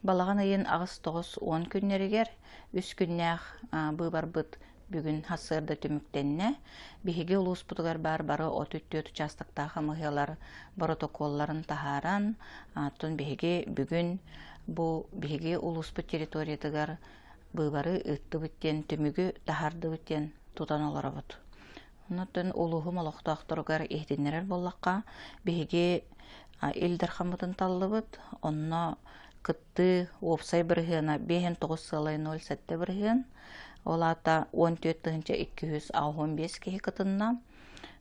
Балаҕан ыйын 8-9-10 күннэригэр үс күннээх быыбарбыт бүгүн сарсыарда түмүктэннэ. Биһиги улууспутугар баар бары 34 участоктаах хамыыһыйалар боротокуолларын таһааран, оттон биһиги бүгүн бу биһиги улууспут территориятыгар быыбары ыыттыбыт диэн түмүгү таһаардыбыт диэн тутан олоробут. Онон улууһум олохтоохторугар иһитиннэрэр буоллахха, биһиги Ил Дархаммытын таллыбыт, онно кыттыы уопсай бырыһыана 59,07 бырыһыан, ол аата 14 285 киһи кытынна.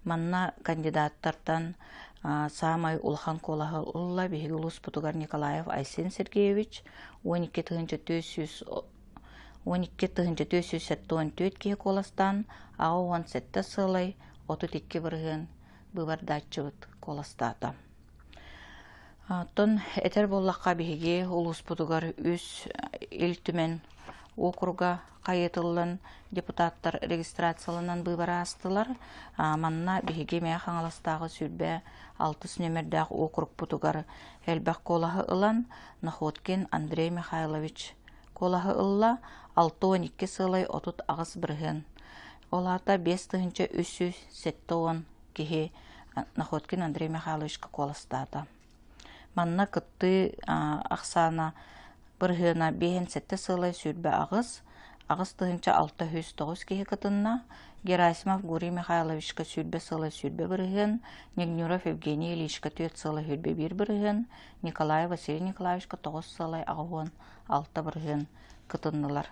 Манна кандидаттартан саамай улахан куолаһы ылла биһиги улууспутугар Николаев Айсен Сергеевич 12 400 12 474 киһи куоластаан, 87 сыалай 32% быыбардааччыбыт куоластаата. Оттон этэр буоллахха, биһиги улууспутугар үс Ил Түмэн уокуруга хайытыллан депутаттар регистрацияланан быыбар аастылар. Манна биһиги Мэҥэ Хаҥаластааҕы 26 нүөмэрдээх уокурукпутугар элбэх куолаһы ылан Находкин Андрей Михайлович куолаһы ылла 62 сыалай 38%. Ол аата 5370 киһи Находкин Андрей Михайловичка куоластаата. Манна кыттыы ахсаана бырыһыана 57 сыалай 28, 8609 киһи кытынна. Герасимов Гурий Михайловичка 20 сыалай 20 бырыһыан, Негнюров Евгений Ильичка 4 сыалай 21 бырыһыан, Николаев Василий Николаевичка 9 сыалай 86% кытыннылар.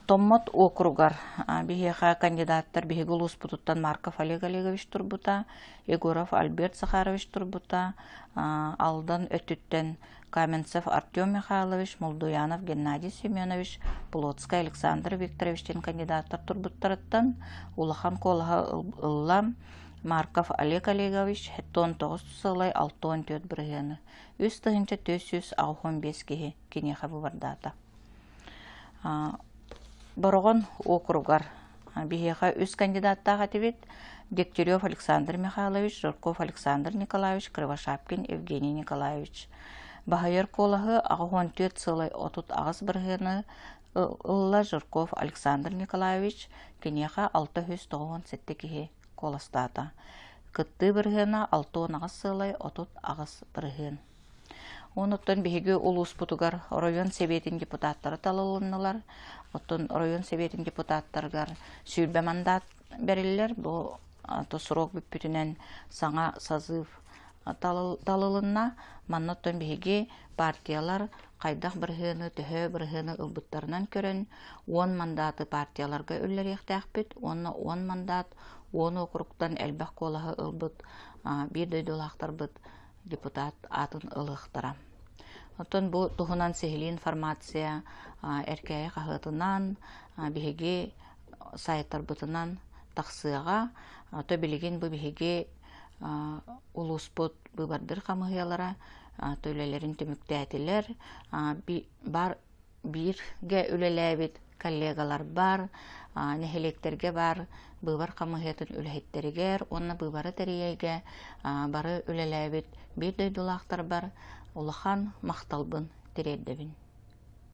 Томмот округар биһиэхэ кандидаттар биһиги улууспутуттан Марков Олег Олегович турбута, Егоров Альберт Захарович турбута, Алдан өттүттэн Каменцев Артем Михайлович, Молдуянов Геннадий Семенович, Плотскай Александр Викторович диэн кандидаттар турбуттарыттан улахан куолаһы ылла Марков Олег Олегович 79 сылай 64 бырыһыаны 3485 киһи киниэхэ быбардаата. Бороҕон округар биһиэхэ үс кандидаттаах этибит. Дегтярев Александр Михайлович, Жирков Александр Николаевич, Кривошапкин Евгений Николаевич. Баһыйар куолаһы 84 сылай 38 бырыһыаны ылла Жирков Александр Николаевич, киниэхэ 697 киһи куоластаата. Кыттыы бырыһыана 68 сыалай 38 бырыһыан. Онуттан биһиги улууспутугар оройуон сэбиэтин депутаттара талылыннылар. Оттон оройуон сэбиэтин депутаттарыгар 20 мандат бэриллэр. Бу срок бүппүтүнэн саҥа созыв талылынна. Манна оттон биһиги партиялар хайдах бырыһыаны, төһө бырыһыаны ылбыттарынан көрөн, 10 мандаты партияларга үллэриэхтээхпит уонна 10 мандат 10 округтан элбэх куолаһы ылбыт биир дойдулаахтарбыт депутат аатын ылыахтара. Оттон бу туһунан сиһилии информация Эркээйи хаһыатынан, биһиги сайтарбытынан тахсыаҕа. То билигин бу биһиги улууспут быыбардыр хамыыһыйалара үлэлэрин түмүктээтилэр. Бар бииргэ үлэлээбит коллегаларбар, нэһилиэктэргэ баар быыбар хамыыһыйатын үлэһиттэригэр уонна быыбары тэрийэргэ бары үлэлээбит биир дойдулаахтарбар улахан махталбын тириэрдэбин.